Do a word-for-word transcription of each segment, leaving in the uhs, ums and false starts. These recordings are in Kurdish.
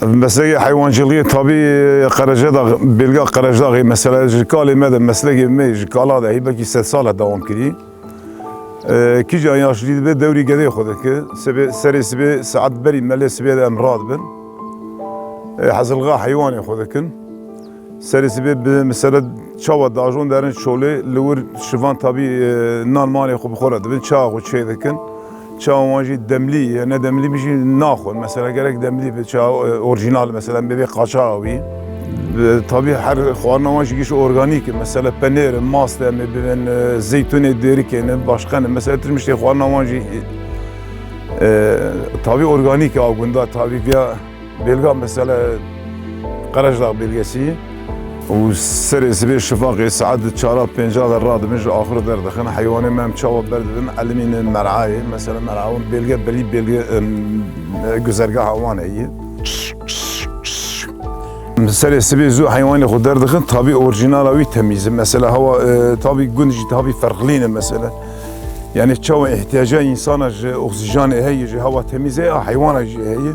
Meslekê heywanciliyê tabî Qerecedax, bêlga Qerecedaxê mesela ji kalê me de meslekê me ji kala de hî belkî sed sal e dewam kirî. E, kîjan yaşlî dibe dewrî gedê xwe dike. Sibê, serê sibê saet berî melê sibê de em radibin. E, hezilga heywanê xwe dikin. Serê sibê bi mesela çawa dajon derin çolê li wir şivan tabî, e, nan manê xwe bi xwe re dibin, çawa xwe çê dikin. Çawa wan jî demlî ye, ne demlî min jî naxwin. Mesela gerek demlî be, çawa, e, orjînal mesela, em bê qaçaxa wî. E, tabî her xwarina wan jî giş organîk e. Mesela penêr e, mast e, em ê bibin, e, zeytûnê dêrikê ne, başqe ne. Mesela tir miştê xwarina wan jî, e, tabî organîk e, a gunda tabî viya Bêlga mesela Qerejdax bêlgesî û serê sibê şifaqê saet çara pênca de radibin ji axir derdixin. Heywanê me em çawa berdibin, elimînin merayê. Mesela mera wan bêlge belî bêlge, em, e, guzergeha wan heye. Serê sibê zû heywanê xwe derdixin, tabî orjînala wî temîz e. Mesela hewa, e, tabî gund jî tabî ferqlî ne mesela. Yani çawa ihtiyaca insana ji oksîjanê heye, ji hewa temîz heye, a heywana jî heye.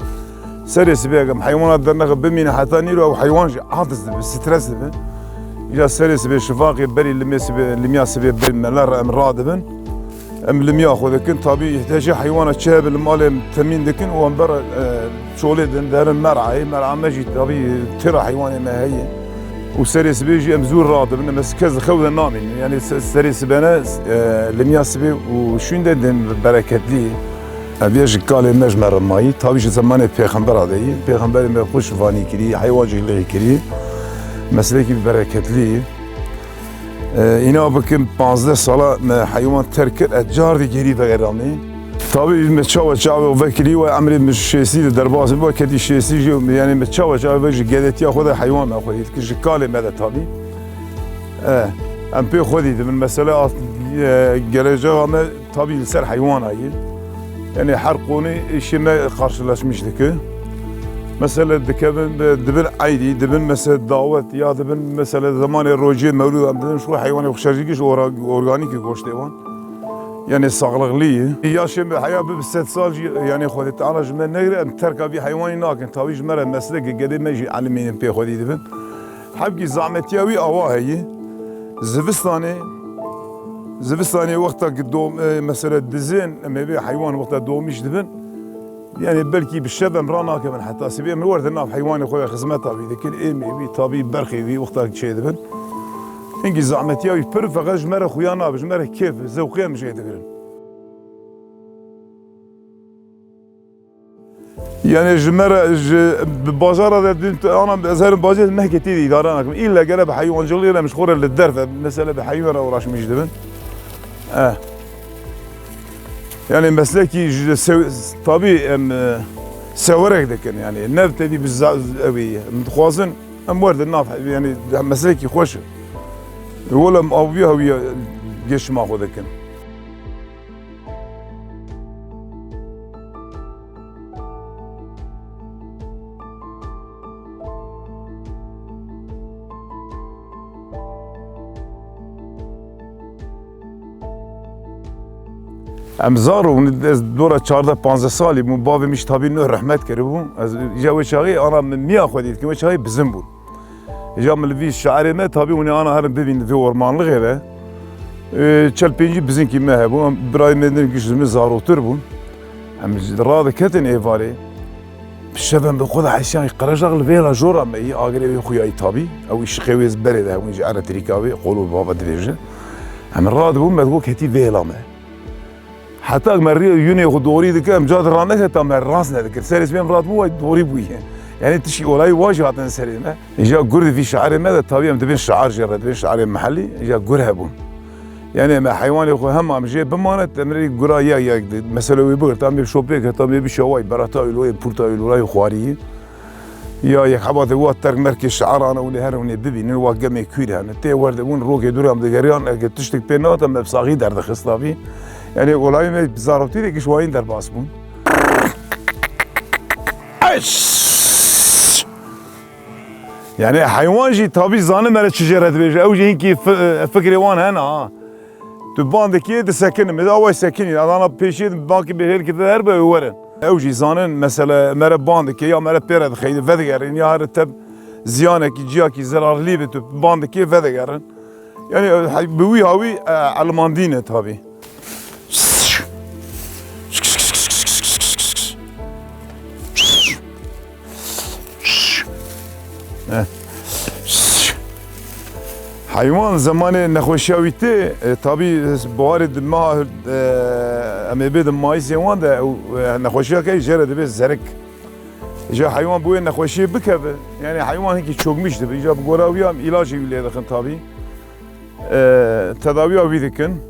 Serê sibê em heywana dernexe bimîne heta nîro ew heywan jî aciz dibe, stres dibe. Îca serê sibê şifaqê berî limê sibê, limiya sibê berî mela re em radibin. Em limiya xwe dikin, tabî îhtiyacê heywana çi hebe li malê em temîn dikin û em ber, e, çolê din derin merayê, mera me jî tabî têra heywanê me heye. Û serê sibê jî em zû radibin, em ez kes xew de namînin. Yani se-, serê sibene, e, limiya sibê û şûn de din bereketlî. Ev yê ji kalê me ji me re mayî, tabî ji zemanê pêxembera de yî. Pêxemberê me xwe şivanî kirî, heywan jî lihî kirî. Meslekî bereketlî. E, îna bikim panzdeh sala me heywan terk kir, ez cardî gêrî vegeramê. Tabî me çawa çavê vekirî we emrê min şêstî de derbas bû, ketî şêstî jî, yani me çawa çavê ve ji gedetiya xwe de heywan me xwedî dikir, ji kalê me de tabî. E, em pê xwedî dibin. Mesela, e, gelecexa me tabî li ser heywana ye. Yani her konî îşê me karşılaşmış dike. Mesela dikevin, e, dibin eydî, dibin mesela dawet ya dibin mesela zamanê rojê mewlûd em dibin, şu heywanê xwe şerjî giş ora-, organîk goştê wan. Yani sağlıklı ye. Yaşê me heya bi sed sal jî, yani Xwedê Teala ji me negire, em terka vî heywanî nakin. Tabî ji me re meslekê gedê me jî elimînin pê xwedî dibin. Hemkî zahmetiya wî awa heye. Zivistanê, zivistanê wexta ki dom-, e, mesela dizên, em ê vê heywan wexta domîş dibin. Yani belkî bi şev em ranakevin heta sibê em werde nav heywanê xwe ya xizmeta wî dikin. Êmê wî, tabî berxê wî wexta çê dibin. Hingî zahmetiya wî pir, feqet ji me re xuya nabe, ji me re kêf, zewqê em jê digirin. Yani ji me re, ji, bi bazara de dün te-, ana ez herim bazê mehkê tê de îdare nakim. Îlle gere bi heywancilî re em ji xwe re li derve, mesela bi heywan re uğraşmış dibin. Eh. Yani meslekî ji sew-, tabî em, e, sewerek dikin yani. Nev tevî bi za-, ew ê. Em dixwazin em werdin nav, yani meslekî xweş e. Wele em awiya hewiya geşima xwe dikin. Em zar bûn, ez dora çardeh panzdeh salî bûm, bavê min jî tabî nuh rehmet kiribû. Ez ya wê çaxê ana min miya xwe dî dikim, wê çaxê bizin bûn. Îja min li vî şiarê me, tabî hûn ê ana herin bibînin vê ormanlixê de. Ê, çel pêncî bizinkî me hebû, em birayê me din giş ji min zarotir bûn. Em ji radiketin êvarê. Bi şev em bi xwe de heyşan Qerejax li vêla jora me yî, agirê wê xuyayî tabî. Ew îşiqê wê berê de hebûn ji eletrîka wê, qolo bava dibêje. Em radibûn, me digot ketî vêla me. Heta me rê yûnê xwe dorî dike, em ca di raneketa me rast nedikir. Serê sibê em rat bû, way dorî bûye. Yani tişkî olayî wa jî hatin serê me. Îja gur di vî şiarê me de, tabî em dibên şiar jê re, dibên şiarê mehellî, îja gur hebûn. Yani me heywanê xwe hema em jê bimane, em rê gura ya, ya, mesele wê bigirta, em ê şopê girta, em ê bişe way, berata wî loyê, purta wî loyê xwarî. Ya yek hebatê wa terk merkê şiarane û lê her hûnê bibînin, wa gemê kûr hene. Tê werde bûn, rokê dûr em digeriyan, eke tiştek pê nehata me bi saxî derdixist tabî. Yani olayê me bi zarokî de giş wayîn derbas bûn. Yani heywan jî tabî zanin mere çi jê re dibêje. Ew jî hinkî fi-, fikrê wan hene ha. Tu ban dikê, disekinin. Mêda way sekinî. Adana pêşiyê bankî bê hêl kete her be wê werin. Ew jî zanin, mesele mere ban dike ya mere pê re dixeyne, vedigerin ya her te ziyanekî, ciyakî zirarlî bi tu ban dikê, vedigerin. Yani, e, bi wî hawî, e, elmandî ne tabî. Eh. Heywan zemanê nexweşiya wî tê, e, tabî buharê di meha, e, em ê bê di mayîsê wan de, ew, e, nexweşiya key jê re dibe zerik. Îja heywan bi wê nexweşiyê bikeve, yani heywan hinkî çokmîş dibe. Îja bi gora wî ya em îlacê wî lê dixin tabî. E, tedawiya wî dikin.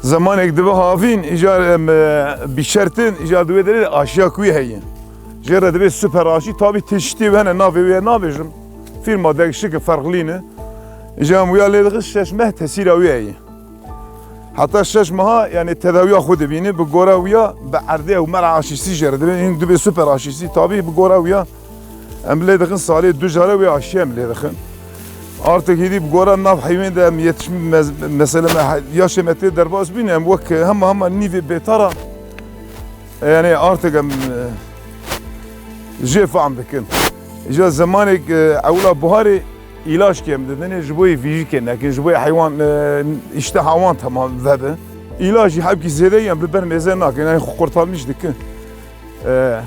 Zemanek dibe havîn, îcar em, e, bîşertin, îcar di wê derê de aşiya ku wî heye. Jê re dibe super aşî, tabî tiştê wê hene navê wê nabêjim. Firma dek şike ferqlî ne. Îcar em wîya lê dixin şeş meh tesîra wî heye. Heta şeş meha, yani tedawiya xwe dibîne, bi gora wîya bi erdê ew mera aşîsî jê re dibe, hîn dibe super aşîsî, tabî bi gora wîya Em lê dixin salê du jare wê aşiyê em lê dixin. Artık hêdî bi gora nav heywan de em yetişmî mez-, mesele me he-, yaşê me tê derbas bîne, em wek hema hema nîvê bêtara, yani artık em, e, jê fehm dikin. Îca zemanek, e, ewla buharê îlaç kêm didinê ji bo yê vîjikê nekin, ji bo yê heywan, e, îşteha wan temam vebe. Îlaç jî hebkî zêde em li ber mêze nakin, yani xwe qurtarmîş dikin. E,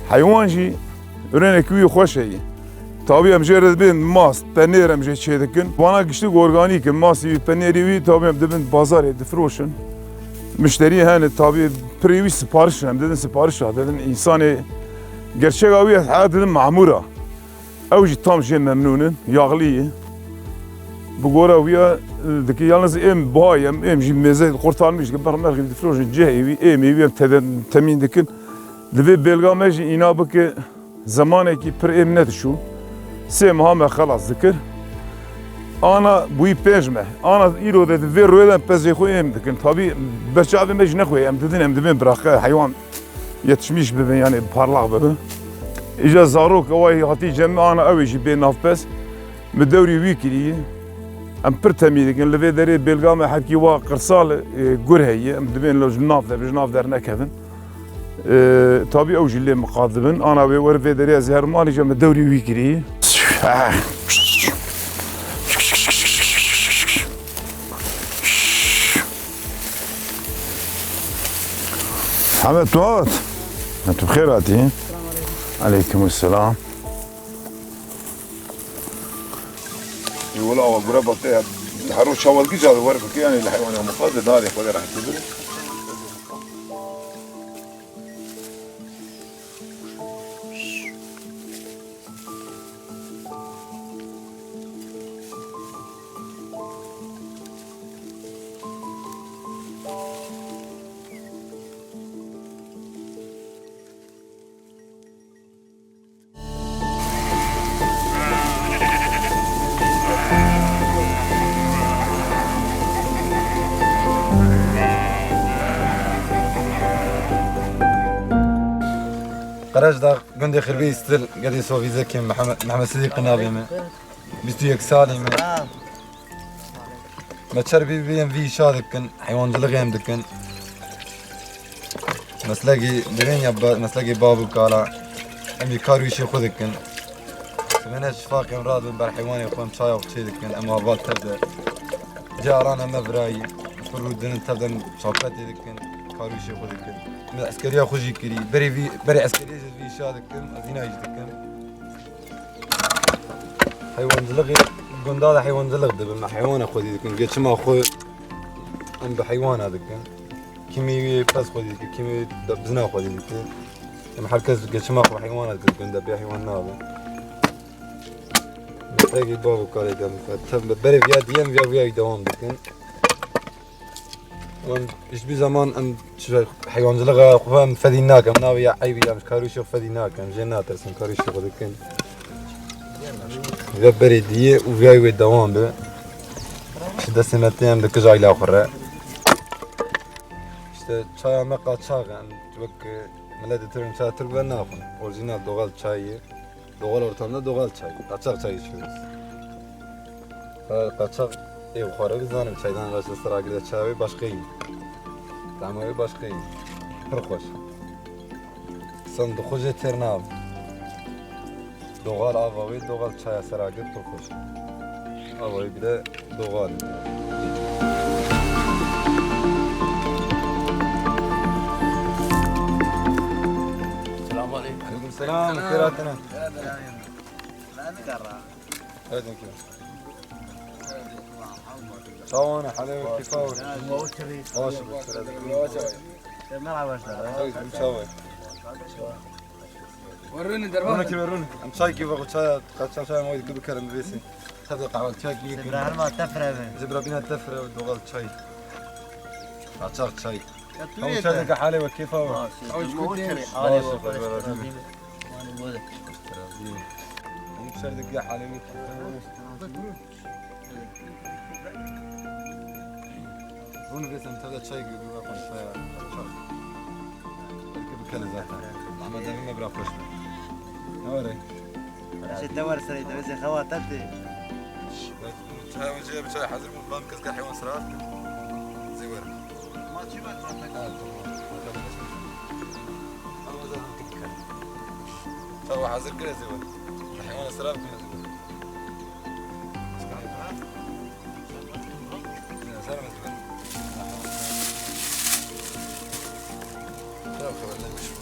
heywan jî rênekî wî xweş heye. Tabî em jê re dibên mast, penêr em jê çêdikin. Vana giştik organîk in. Mastî wî, penêrî wî tabî em dibin bazarê difiroşin. Mişterî hene tabî pirê wî sipariş in. Em didin sipariş a, didin însanê gerçeka wî ez heya didin mamûr a. Ew jî tam jê memnûn in, yaxlî ye. Bi gora wî ya, e, dike, yalnız êm buha ye, em, êm jî mêze qurtarmîş dikin, bermerxî difiroşin cihê wî, êmê wî em tede-, temîn dikin. Divê bêlga me jî îna bike, zemanekî pir êm nedişû. Sê meha me xelas dikir. Ana bûyî pênc meh. Ana îro de di vê rûyê de em pezê xwe êm dikin. Tabî berçavê me jî nexwê, em didin, em dibên biraqe heywan yetişmîş bibin, yani parlaq bibin. Îca zarok ew ay hatî cem me, ana ew ê jî bê navpez. Bi dewrî wî kirî. Em pir temî dikin. Li vê derê bêlga me hepkî wa qirsal, e, gur heye. Em dibên li nav de, ji nav dernekevin. E, tabî ew jî lê miqat dibin. Ana wê wer vê derê ez her malî jî em bi dewrî wî kirî. Hemed tu hat? Tu bi xêr hatî? Aleykum selam. Ê wela awa gure bate ya. Her roja çawa gija de wer bike, yani li heywana muqate darê xwe de rehetî bide. Qereçdax, gundê Xirbî Îstil, gedê Sovîzekê, Mihemed, Mihemed Sidîqê navê min. Bîst û yek salî me. Me çer bî bî em vî îşa dikin, heywancilixê em dikin. Meslekî divên ya ba-, meslekî bav û kala, em jî kar û îşê xwe dikin. Sibêne şifaqê em radibin ber heywanê xwe, em çaya xwe çê dikin, em heval tev de. Caran em me virayî, pir rûdinin tev de em sohbetê dikin, kar û îşê xwe dikin. Em eskeriya xwe jî kirî, berê vî, berê eskeriyê jî vî îşa dikin, ez hîna jî dikim. Heywancilixê, gunda de heywancilix dibin, me heywana xwedî dikin, geçima xwe em bi heywana dikin. Kimî wî pez xwedî dike, kimî de bizina xwedî dike. Em her kes geçima xwe heywana dikin, gunda bê heywan nabe. Meslekî bav û kalê de em tev berê viya diye em viya viya dewam dikin. Em ji bî zeman em çi heywancilixa xwe em fedî nakin, em navê ya eybî ya em ji karûşê xwe fedî nakin, em jê natirsin, karûşê xwe dikin. Ve berê diyê û viyayê wê dewam be. Ji destê me tê em dikij ayla xwe re. İşte çaya me qaçax e, em wek, e, miletê Tirk çaya Tirk ve naxwin. Orijinal doğal çayê. Doğal ortamda doğal çay. Kaçak çay içiyoruz. Ha, kaçak ev xwara bizanim çaydan raştı sıra gide çay başka iyi. Tamam başka iyi. Pir xweş. Em dixwe jê têr nabin. Doğal ava wê, doğal çaya sera gir pir xweş. Ava wê bile doğal. Selamun aleyküm. Aleyküm selam. Xêr hatine. Evet, mümkün. Çawan e, halê we kêfa we? Baş. Merhaba. Çawa? Werrûnê derman. Rûnê kî werrûnê. Em çay kî vexwe çaya, qeçan çaya me wê dikir bikerim bivêsê. Tabii kahve çay kî Zebra herma tefre be. Zebra bîna tefre, doğal çay. Qaçax çay. Ya tu Ew yete. Çerdike halê we kêfa we. Baş. Ew çi kutê? Halê we. Baş, baş, baş. Ew çerdike halê we kêfa we. Rûnê vêsem tevde çay gibi bir bakın çaya. Çay. Belki bir kere zaten. Ama devime bırak hoş. Ne var ya? Şey, te var serê te, vêsê xewa te tê. Çay, çay hazır mı? Bam kız ka hayvan sıra. Zêwer. Ma çi var? Çawa hazir kire zêwer. Heywana sira bikine zêwer. Sira bikine zêwer. Çawa xeber ne meşhur.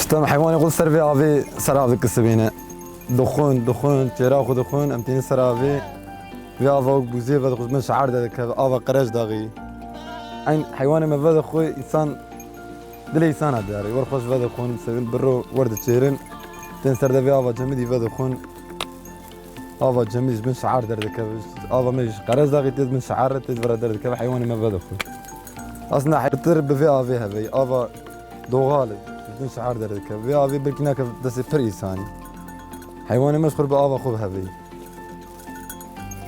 Îşte em heywanê xwe li ser vê avê ser av dikisibîne. Dixwin, dixwin, çêra xwe dixwin, em tînin ser avê. Vê ava wek bûzê vedixwe ji bin şe'er derdikeve, ava qerec daxî. Eyn heywanê me vedixwe, însan dilê însana diarê. Wer xweş vedixwin, sevin biro wer diçêrin. Tên ser de vê ava cemidî vedixwin. Ava cemidî ji bin şe'er derdikeve. Ava me ji qerec daxî tê di bin şe'er re tê di vira derdikeve, heywanê me vedixwe. Aslında pirtir bi vê avê heveyî. Ava doğal e, ji bin şe'er derdikeve. Vê avê belkî nakeve destê pir însanî. Heywanê me ji xwe bi ava xwe heveyî.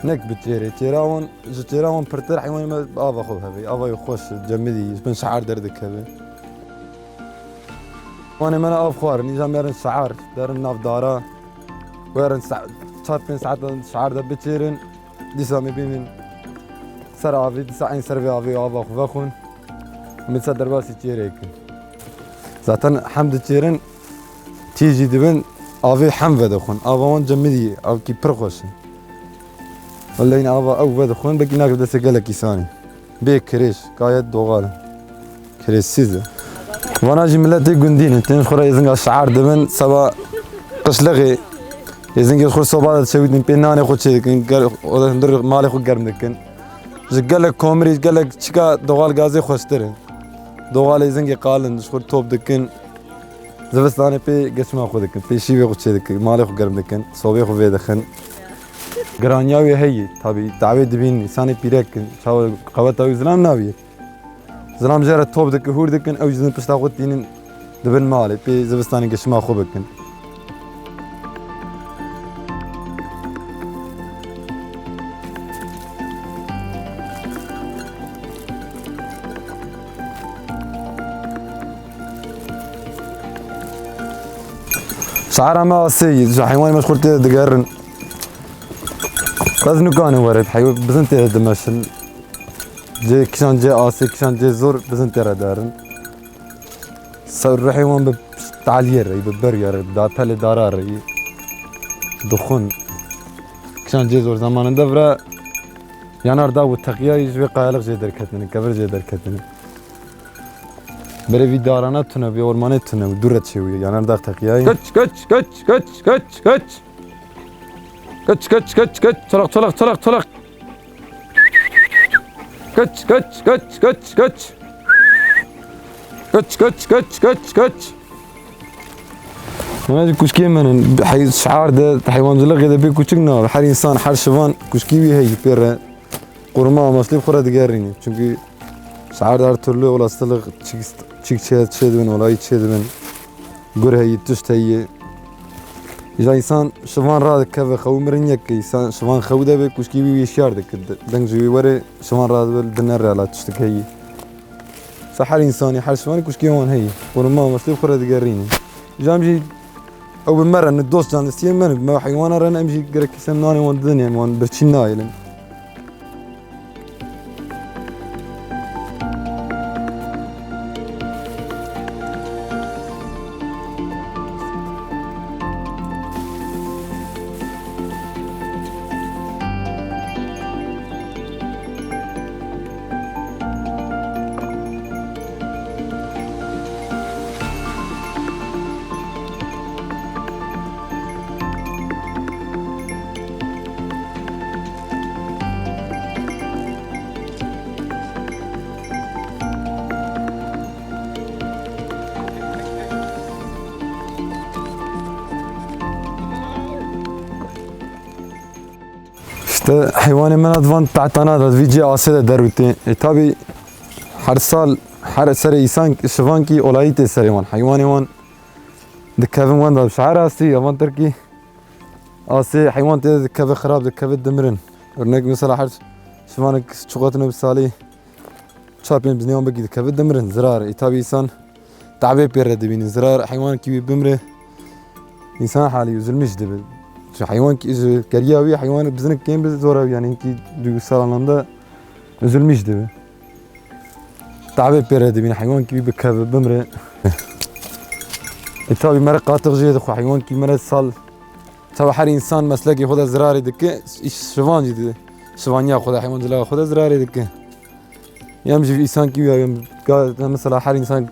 Nek bi çêrê. Çêra wan, ji çêra wan pirtir heywanê me bi ava xwe heveyî. Avayê xweş, cemidî, ji bin şe'er derdikeve. Heywanê me ne av xwarin, îja merin şe'er, derin nav dara. Werin sa-, çar pênc saetan şe'er de biçêrin. Dîsa me bînin ser avê, dîsa eyn ser vê avê ava xwe vexwin. Min ser derbasî çêrê kin. Zaten hem diçêrin, tî jî dibin, avê hem vedixwin. Ava wan cemidî ye, avkî pir xweş in. Wellehî ava ew vedixwin, belkî nake destê gelek îsanî. Bê kirêj, gayet doğal in. Kirêjsîz e. Vana jî miletê gundî ne. Tên ji xwe re êzinga şe'er dibin, seba qişlixê. Êzingê ji xwe soba de dişewîtin, pê nanê xwe çêdikin, ger-, hundir malê xwe germ dikin. Ji gelek komirî, gelek çika doğal gazê xweştir e. Doğal êzingê qalin, ji xwe top dikin. Zivistanê pê geçima xwe dikin, pê şîvê xwe çêdikin, malê xwe germ dikin, sobê xwe vêdixin. Giraniya wê heye, tabî, dawê dibîn, însanê pîrek in, çawa qeweta wî zilam nabî. Zilam jê re top dikin, hûr dikin, ew jî din pişta xwe tînin dibin malê, pê zivistanê gişima xwe bikin. Şehera me asê yî, ji heywanê me ji xwe tê de digerin. Bes nûkanê were, heyw-, bizin tê de dimeşin. Cê kişan cê asê, kişan cê zor, bizin tê re derin. Ser ruhê wan bi taliyê re, bi berya re, da pelê dara re, dixwin. Kişan cê zor zamanında vira yanar da û teqiyayî ji vê qayaliq jê derketine, kevir jê derketine. Berê vî darana tune, vî ormanê tune û dûr re çêwî, yanar da teqiyayî. Kaç, kaç, kaç, kaç, kaç, kaç. Kaç, kaç, kaç, kaç. Çalak, çalak, çalak, çalak. Kaç, kaç, kaç, kaç, kaç. Kaç, kaç, kaç, kaç, kaç. Hema jî kuşkê min in. Hey, şehar de, heywancılık de bir küçük ne? Her insan, her şivan kuşkî wî heyî pê re. Koruma amaçlı xwe re digerîne. Çünkü şehar de her türlü olasılık çik, çik çê, çê dibin, olayî çê dibin. Gur heyî, tişt heyî. Îja însan şivan radikeve, xew mirin yek, însan şivan xew de be, kuşkî wî wî şiyar dike. Deng ji wî were şivan radibe, dine re la tiştik heyî. Sa her însanî, her şivanî kuşkê wan heyî. Koruma amaçlı xwe re digerîne. Îja em jî ew bi me re ne, dost canlistiyê me ne, me heywana re ne, em jî gerek kesem nanê wan didin, em wan birçî nayêlin. İşte heywanê me ne di van tahtana de, di vî cê asê de derûtê. E, tabi her sal, her serê îsan, şivankî olayî tê serê wan. Heywanê wan dikevin wenda bi şehir astî, ya van tirkî asê heywan tê dikeve xirab, dikeve dimirin. Örnek mesela her şivanek çiqatine bi salî çar pênc bizneyan bikî dikeve dimirin, zirar. E, tabi îsan tabê pê re dibînin, zirar heywanekî wî bimre. Însan halî üzülmüş dibe. Ji heywankî, ji keriya wî heywan bizinek kêm bi zora wî, yani hinkî duygusal anlamda üzülmüş dibe. Tabê pê re dibîne, heywankî wî bikeve, bimre. E, tabi me re qatix jê dixwe, heywankî me re sal. Tabi her însan meslekê xwe de zirarê dike, îş şivan jî dide. Şivaniya xwe de, heywancılığa xwe de zirarê dike. Em jî însankî wî ya, em ga-, mesela her însan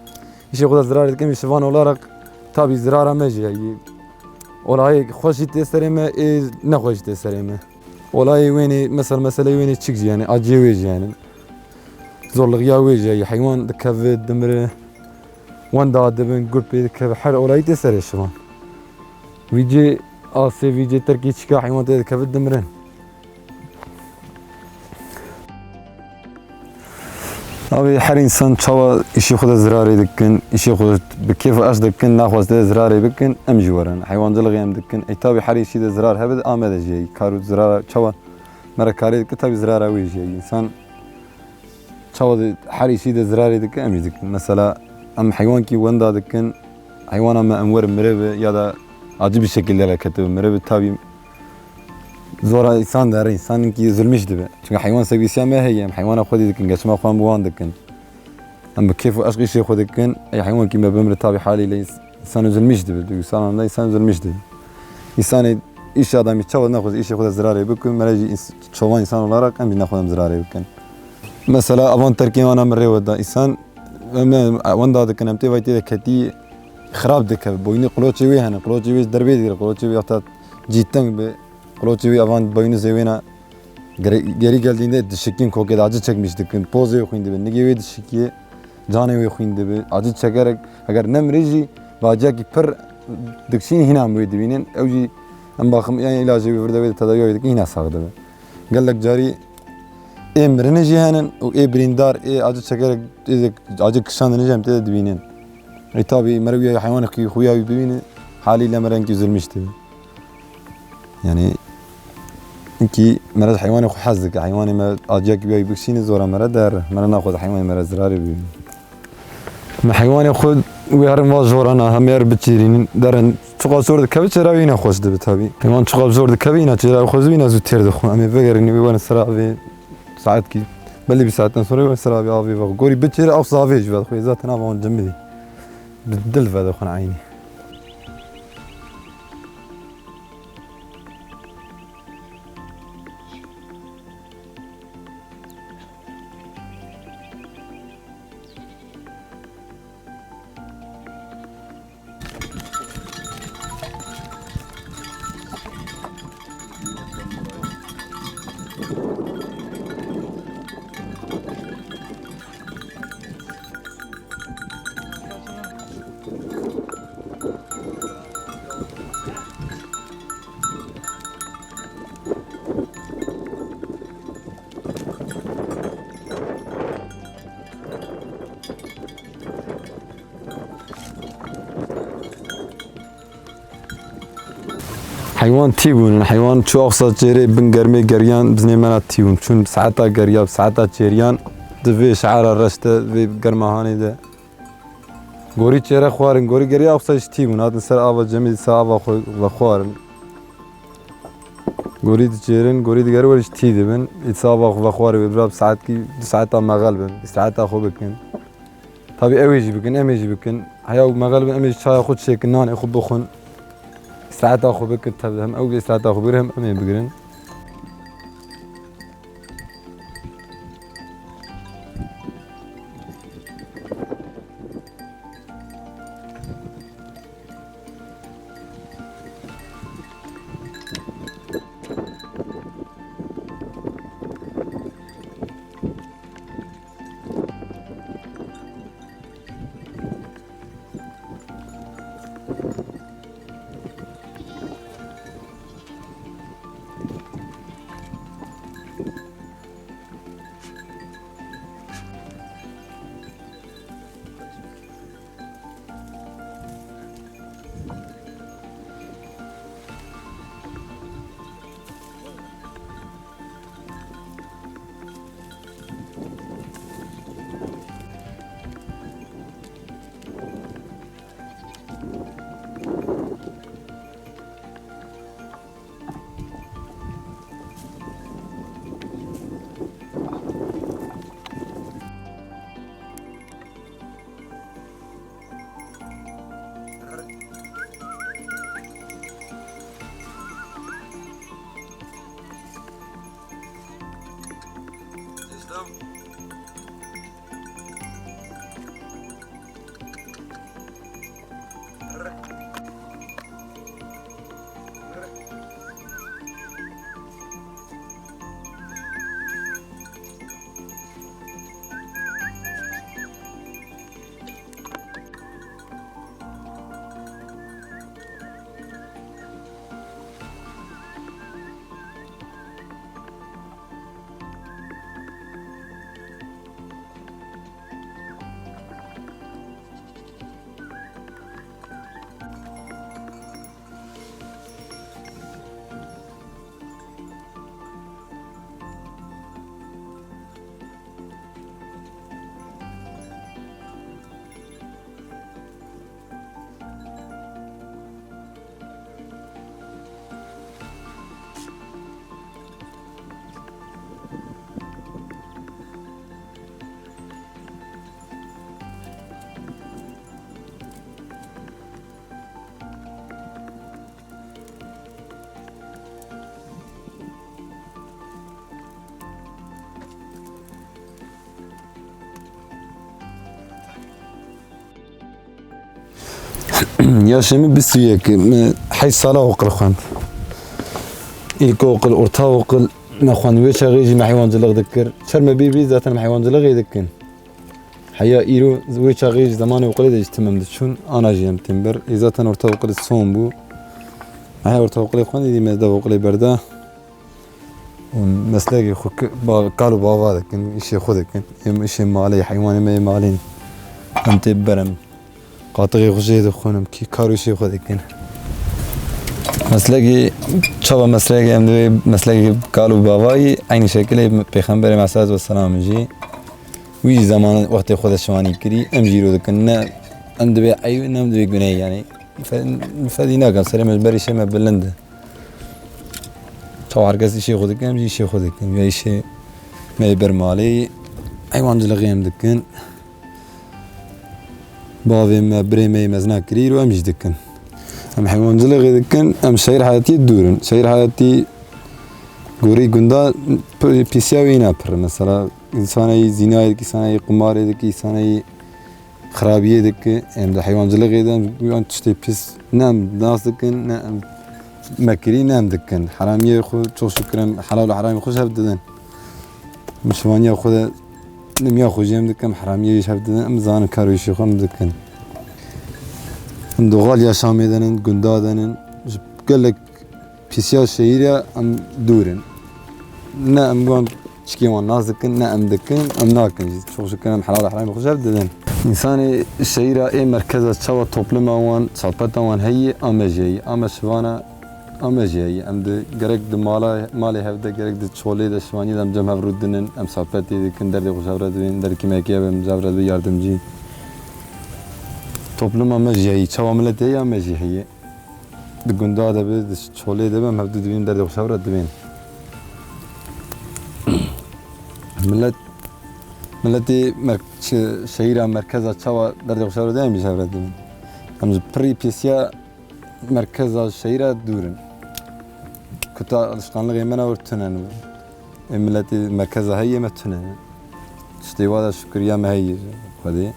îşê xwe de zirarê dike, em jî şivan olarak tabi zirara me jî heye. Olayê xweş jî tê serê me, ê nexweş jî tê serê me. Olayê wênê, mesela meseleyê wênê çik jî yani, aciyê wê jî yani. Zorluğiya wê jî heye. Heywan dikeve, dimire. Wenda dibin, gur pê dikeve. Her olayî tê serê şivan. Vî cê asê, vî cê terkê çika heywan tê dikeve, dimirin. Abi her însan çawa îşê xwe de zirarê dikin, îşê xwe bi kêf û eş dikin, naxwaze zirarê bikin, em jî werin. Heywancılığı em dikin. Ey tabi her îşî de zirar hebe de amede jî. Kar û zirara çawa me re karê dike, tabi zirara wê jî. Însan çawa de her îşî de zirarê dike, em jî dikin. Mesela em heywankî wenda dikin, heywana me em werin mireve ya da acı bir şekilde re ketibe mireve, tabi zora însan dere, însan ki zulmîş dibe. Çünkü heywan sevgisiya me heye, em heywana xwedî dikin, geçima xwe em bi wan dikin. Em bi kêf û eşq îşê xwe dikin, ey heywankî me bimre tabi haliyle ins-, însan zulmîş dibe, duygusal anlamda însan zulmîş dibe. Însanê îş adamî çawa nexwaz îşê xwe de zirarê bikin, mere jî ins-, çovan însan olarak em jî nexwazim zirarê bikin. Mesela avan terkê wana min rê weda, însan em, em wenda dikin, em tê vay tê de ketî xirab dike, boynê qloçê wê hene, qloçê wê derbê digire, qloçê wê heta cîteng be, qloçê wê avan boynuzê wê ne. Gere-, geri geldiğinde dişikin kokê de acı çekmiş dikin. Pozê wê xwîn dibe. Nigê wê dişikiye. Canê wê xwîn dibe. Acı çekerek eger nemrê jî bi aciyakî pir dikşîn hîna em wê dibînin. Ew jî em baxim yani ilacê wê vir de wê de tedawiya wê dikin hîna sax dibe. Gelek carî ê mirinê jî henin û ê birîndar ê acı çekerek ê acı kişandinê jî em tê de dibînin. Ê tabî mere wî heywanê xwî xuya wî bibîne halî le me renkî zulmîş dibe. Yani, ki mere heywanê xwe hez dike. Heywanê me aciyek biyayî bikşîne zora mere der. Mere naxwaze heywanê mere zirarê bibîne. Me heywanê xwe wê herin va jorana, hemê her biçîrînin, derin Çiqas zor dikeve, çêra wî yine xweş dibe tabî. Heywan çiqas zor dikeve, yine çêra xweş dibe, yine zû têr dixwe. Em ê vegerîne wê werin ser avê saetkî. Belê bîst saetan sonra wê werin ser avê, avê vexe. Gorî biçêre, ewsa avê jî vedixwe. Zaten ava wan cemidî. Bi dil vedixwin eynî. Heywan tî bûn, heywan çû axsa çêrê bin germê geriyan, biznê me re tî bûn. Çûn bi saeta geriya, bi saeta çêriyan, di vê şeera reş de, vê germa hanê de. Gorî çêre xwarin, gorî geriya axsa jî tî bûn. Hatin ser ava cemî, ser ava xwe vexwarin. Gorî diçêrin, gorî digerin, werî jî tî dibin. Îsa ava xwe vexwarin, wê bira bi saetkî, du saeta mexel bin, îstiraeta xwe bikin. Tabî ew ê jî bikin, em ê jî bikin. Heya û mexel bin, em ê jî çaya xwe çêkin, nanê xwe bixwin. Îstiraeta xwe bikin, tabi hem ew bê îstiraeta xwe bigire, hem em ê bigirin. Yaşê min bîst û yek, me heşt sala oqil xwend. Îlkokul, ortaokul, me xwend. Wê çaxê jî me heywancılık dikir. Çer me bî bî zaten me heywancılık ê dikin. Heya îro wê çaxê jî zemanê oqilê de jî tim em diçûn, ana jî em tên ber. Ê zaten ortaokul son bû. Me heya ortaokulê xwend, êdî me dev oqilê berda. Û meslekê xwe ki-, ba-, kal û bava dikin, îşê xwe dikin. Em îşê malê, heywanê me yê malê ne. Em tê berem. Qatixê xwe jê dixwin, em kî kar û îşê xwe dikin. Meslekê, çawa meslekê em divê meslekê kal û bavayî, eynî şekilê Pêxemberê Aleyhisselatu Vesselam jî. Wî jî zeman wextê xwe de şivanî kirî, em jî îro dikin. Ne em divê eyb, ne em divê gunehî, yanî. Fe-, fedî nakin, serê me ji ber îşê me bilind e. Çawa her kes îşê xwe dike, em jî îşê xwe dikin. Ya îşê me yê ber malê, heywancilixê em dikin. Bavê me, birê me yê mezin kirî, îro em jî dikin. Em heywancilixê dikin, em şehîr heyatiyê dûr in. Şehîr heyatî gorî gunda p-, pîsiya wî ne pir. Mesela, însanê yî zînayê dike, însanê yî qumarê dike, însanê yî xirabiyê dike. Em di heywancilixê de em wan tiştê pis ne em nas dikin, ne em mekirî, ne em dikin. Heramiyê xwe, çok şükür, em helal û heramê xwe ji hev didin. Em şivaniya xwe de, nimiya xwe jî em dikin, em heramiyê ji hev didin, em zanin kar û îşê xwe em dikin. Em doxal yaşamê de nin, gunda de nin, ji gelek pîsiya şehîrê em dûr in. Ne em wan çikê wan nas dikin, ne em dikin, em nakin jî. Çok şükür em helal heramê xwe ji hev didin. Însanê şehîra ê merkeza çawa topluma wan, sohbeta wan heyî, a me jî heyî. A me şivana, a me jî heyî. Em di, gerek di mala, malê hev de, gerek di çolê de, şivaniyê de em cem hev rû dinin, em sohbetê dikin, derdê xwe ji hev re dibên, derdekî me heke em ji hev re dibê yardimcî. Topluma me jî heyî, çawa miletê heyî, a me jî heyî. Di gunda de be, di çolê de be, em hevdu dibînin, derdê xwe ji hev re dibên. Milet, miletê mer-, şe-, şehîra merkeza çawa derdê xwe ji hev re dibên, em ji hev re dibên. Em ji pirî pêsiya merkeza şehîra dûr in. Kuta alişkanlixê me ne wir tune ne. Ê miletê merkeza heyê me tune ne. Tiştê wa de şukriya me heye ji Xwedê.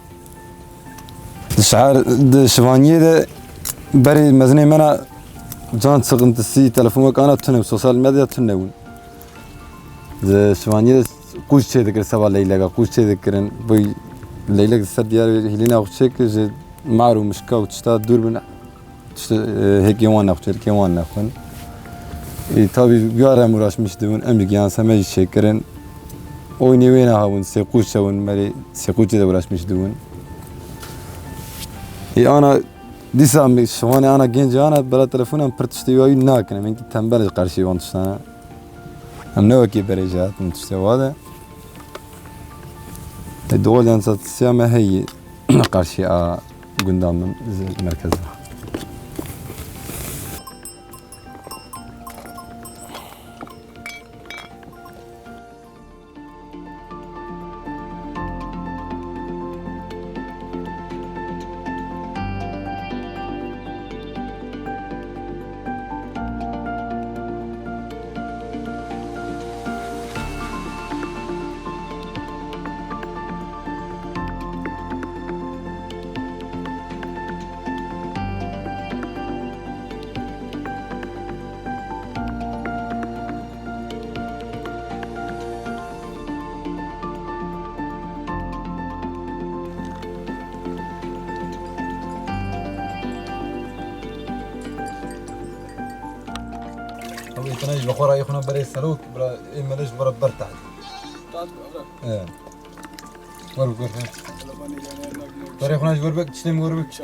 Di şehir, di şivaniyê de berê mezinê me ne can sıkıntısı, telefon wek ana tune, sosyal medya tune bûn. Di şivaniyê de qûş çê dikir seba leyleka, qûş çê dikirin. Bu leylek di ser diyar hîlîna xwe çêkir, ji mar û mişka û tişta dûr bin. Tişt, e, hêkê wan nexwe, hêkê wan nexwin. E, tabî ya re em uğraşmış dibûn, em jî giyan se me jî çêkirin. Oynê wê nehabûn, sê qûç çewin, merê sê qûçê de uğraşmış dibûn. E, ana, dîsa em şivanê ana gencê ana, bela telefonan pir tiştê wî nakin, em hinkî tembel ji qarşî wan tiştana. Em ne wekî berê jî hatin tiştê wa de. E, dol yan satisiya me heye. Qarşî a gunda min ji merkez de. Ew ê tune ji bi xwe re yê xwe ne berê serok, bira ê mele ji bo re ber tehdît. Tat, bira. Ê. Wer bi wer, he. Berê xwe ne ji wer bik, tiştê min wer bik.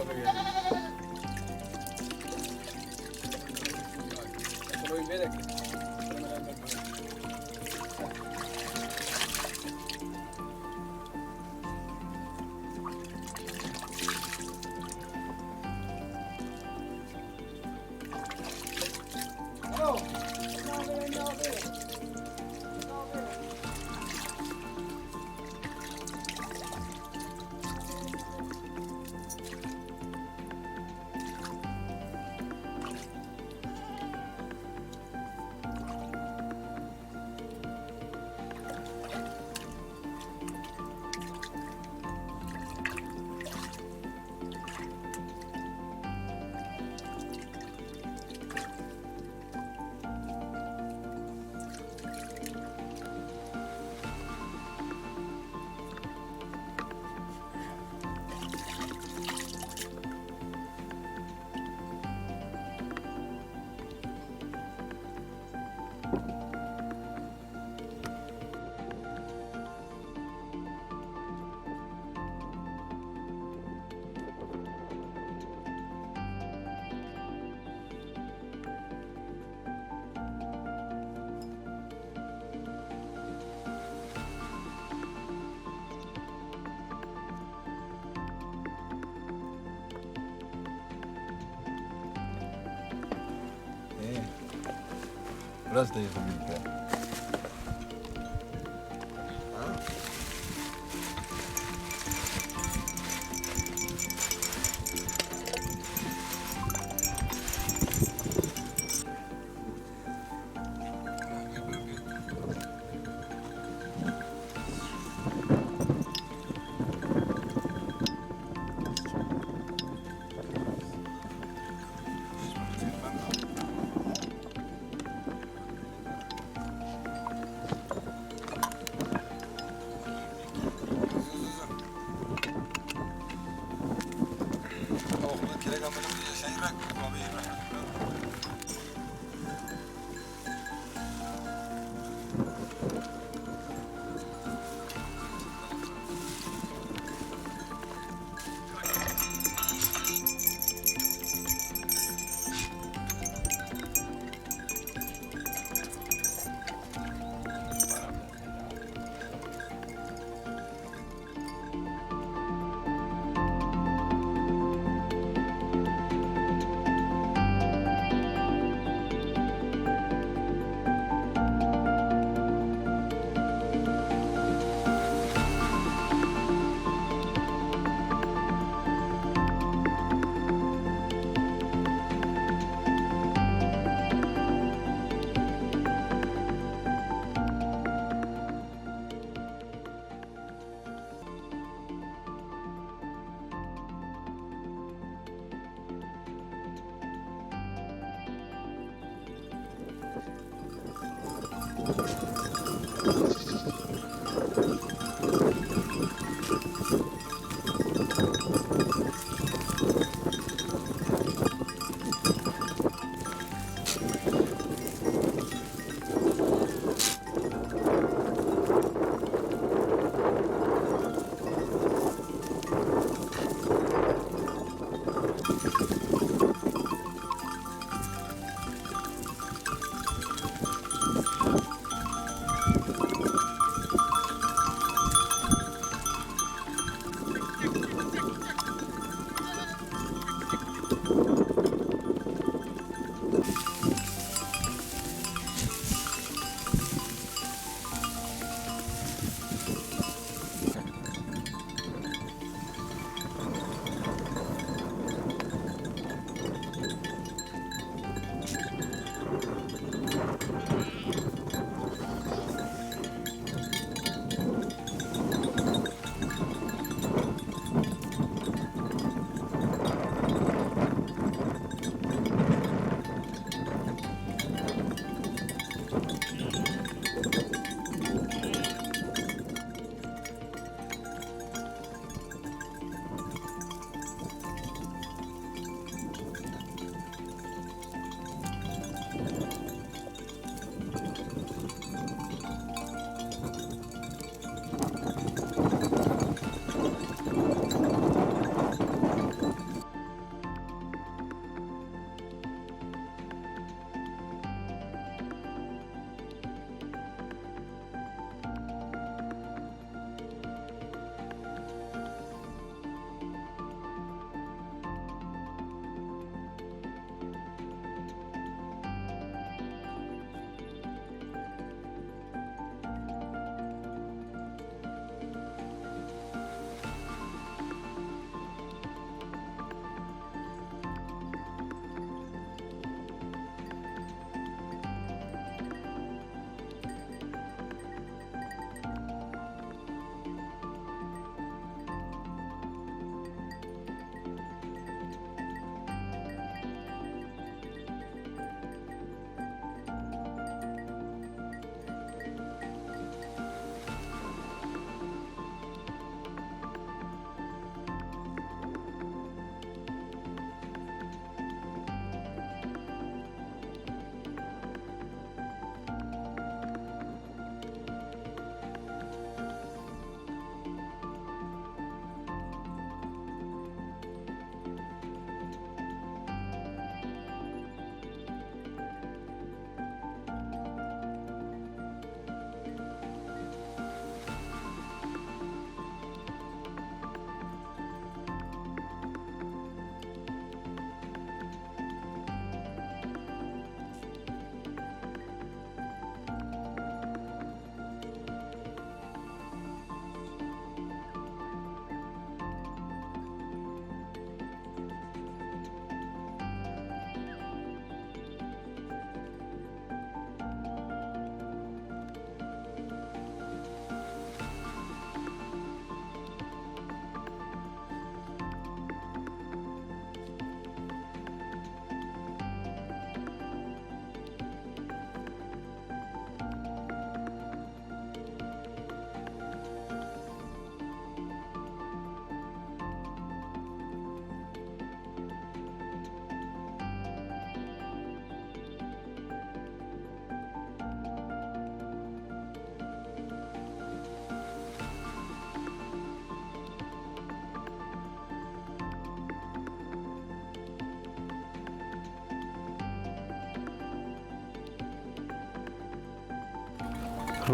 Biraz da yakın bir.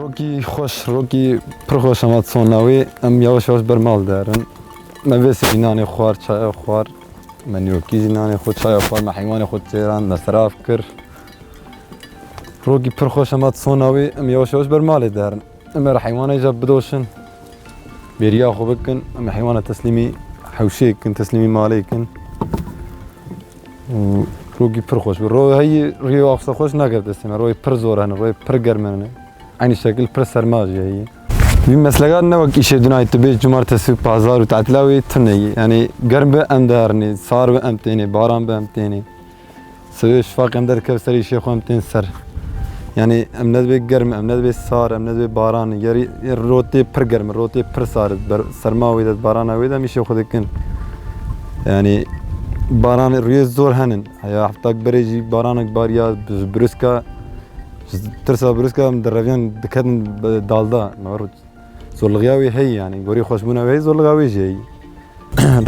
Rokî xweş, rokî pir xweş hema sona wê. Em yavaş yavaş ber mal derin. Me vê sibî nanê xwar, çaya xwar. Me nîrokî jî nanê xwe, çaya xwar, me heywanê xwe çêrand, me serav kir. Rokî pir xweş hema sona wê, em yavaş yavaş ber malê derin. Em ê heywanê jî bidoşin. Bêriya xwe bikin, em ê heywana teslîmî hewşê kin, teslîmî malê kin. Û rokî pir xweş bû. Ro heyî riyê axse xweş nake destê me. Royê pir zor hene, royê pir germ hene. Eynî şekil pir serma jî heye. Vî mesleka ne wek îşê dinayê tu bê cumartesi û pazar û tatila wê tune ye. Yanî germ be em diherînê, sar be em tênê, baran be em tênê. Sibê şifaq em derkev ser îşê xwe em tên ser. Yanî em ne dibê germ, em ne dibê sar, em ne dibê baran. Yerî rotê pir germ, rotê pir sar. Ber-, serma wê de, barana wê de em îşê xwe dikin. Yanî baran rûyê zor henin. Heya heftak berê jî baranek bariya, bi-, brûska, ji tirsa brûska em direviyan diketin bi dalda. Me wer Zorlixiya wê heye, yanî gorî xweşbûna wê heye, zorlixiya wê jî heye.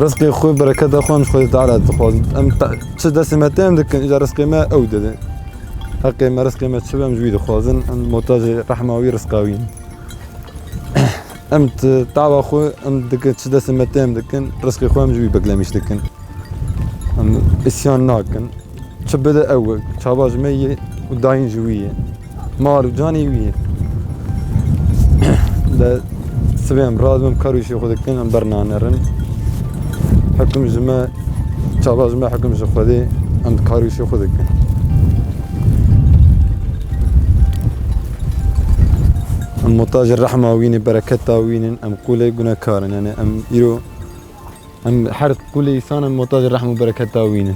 Rizqê xwe, bereketa xwe em ji Xwedê Teala dixwazin. Em ta-, çi destê me tê em dikin, îca rizqê me ew dide. Heqê me, rizqê me çi be em ji wî dixwazin, em muhtacê rehma wî, rizqa wî ne. Em t-, tava xwe em dikin, çi destê me tê em dikin, rizqê xwe em ji wî beklemîş dikin. Em îsyan nakin. Çi bide ew e, çava ji me ye û dayîn ji wî ye. Mal û canê wî ye. De sibê em radibin, em kar û îşê xwe dikin, em bernanerin. Hekim ji me, çava ji me hekim ji Xwedê, em kar û îşê xwe dikin. Em muhtacê rehma wî ne, bereketa wî ne, em qûlê gunekar in. Yanî em îro Em her qûlê îsan em muhtacê rehm û bereketa wî ne.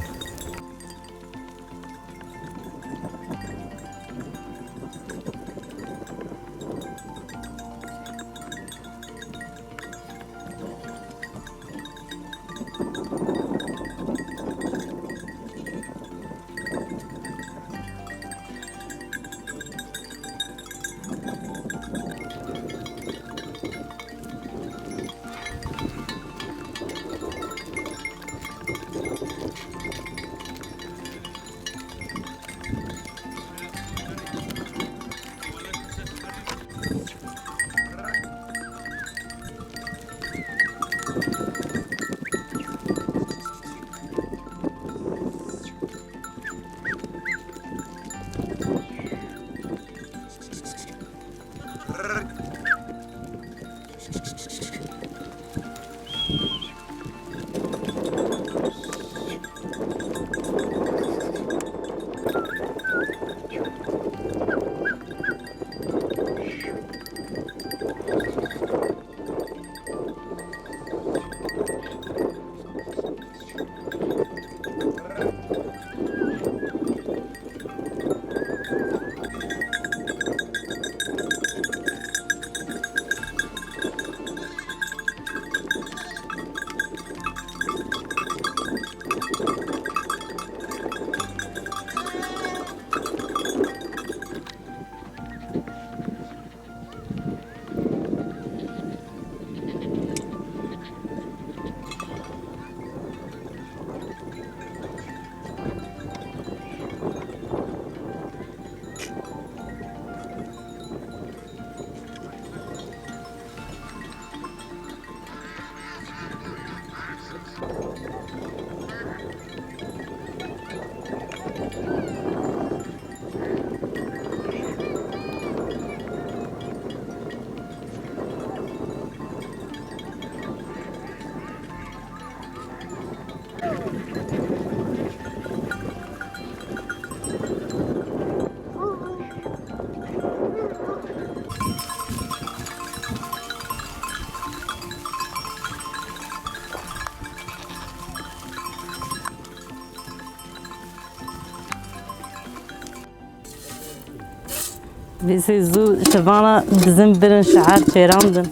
Vêsê zû şevana dizin birin şehar çêrandin.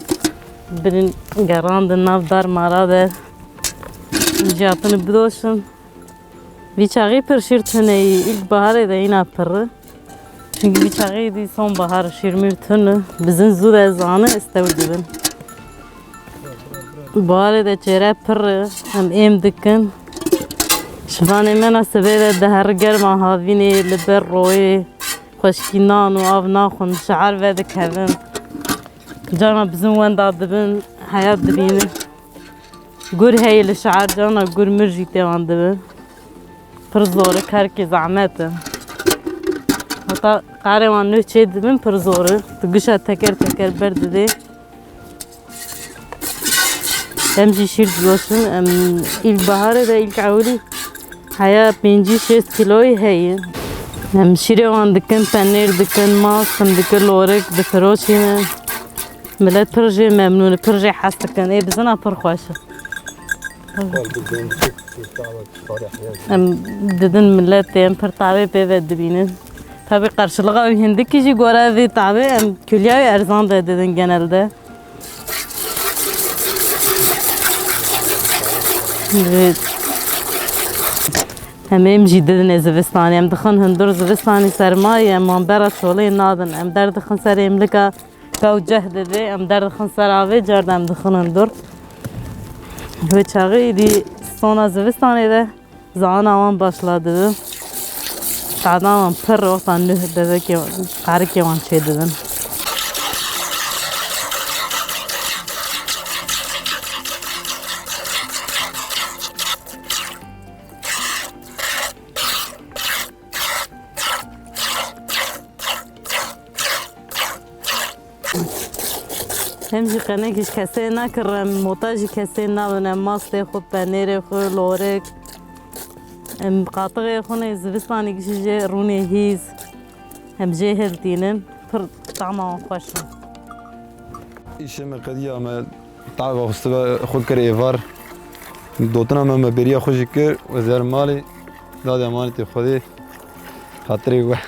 Birin gerandin nav dar mara de. Jiyatini bidoşin. Vî çaxî pir şîr tune yî. Îlk baharê de îna pirri. Çunkî vî çaxî dî son bahar şîrmîr tune. Bizin zû de zane istew dibin. Baharê de çêre pirri. Em êm dikin. Şivanê me na sibê de diher germa havînê li ber royê. Xweşikî nan û av naxwin, şehar vedikevin. Carna bizin wenda dibin, heyat dibînin. Gur heye li şehar, carna gur mir jî tê wan dibin. Pir zor e, karkê zehmet e. Heta qarê wan nuh çê dibin pir zor e. Tu gişa teker teker berdidê. Em jî şîr didoşin. Em îlk baharê de, îlk ewilî heya pêncî şêst kîloyî heye. Em şîrê wan dikin, penêr dikin, mast, em dikin lorik, difiroşînin. Milet pir jê memnûn e, pir jê hez dikin. Ê bizina pir xweş e. Em didin miletê, em pir tavê pê ve dibînin. Tabi qarşılığa wî hindikî jî gore vê tavê em kulya wî erzan de didin genelde. Evet. Em êm jî didinê zivistanê. Em dixin hundur zivistanê sermayê, em wan bera çolê nadin. Em derdixin ser êmlika ka û ceh didê, em derdixin ser avê, car de em dixin hundur. Wê çaxê îdî sona zivistanê de zana wan başla dibin. Tadan wan pir wexta nuh bebekê, qarikê wan çê dibin. Em jî qenekî ji kesê nakirin, mota jî kesê nabin, em mastê xwe, penêrê xwe, lorik, em qatixê xwe nê zivistanê gişî jê rûnê hîz, em jê hiltînin, pir tama wan xweş e. Îşê me qediya, me tava xwe sibe xwe kir êvar. Dotina me, me bêriya xwe jî kir, we zer malê, dadê emanetê Xwedê, xatirê we.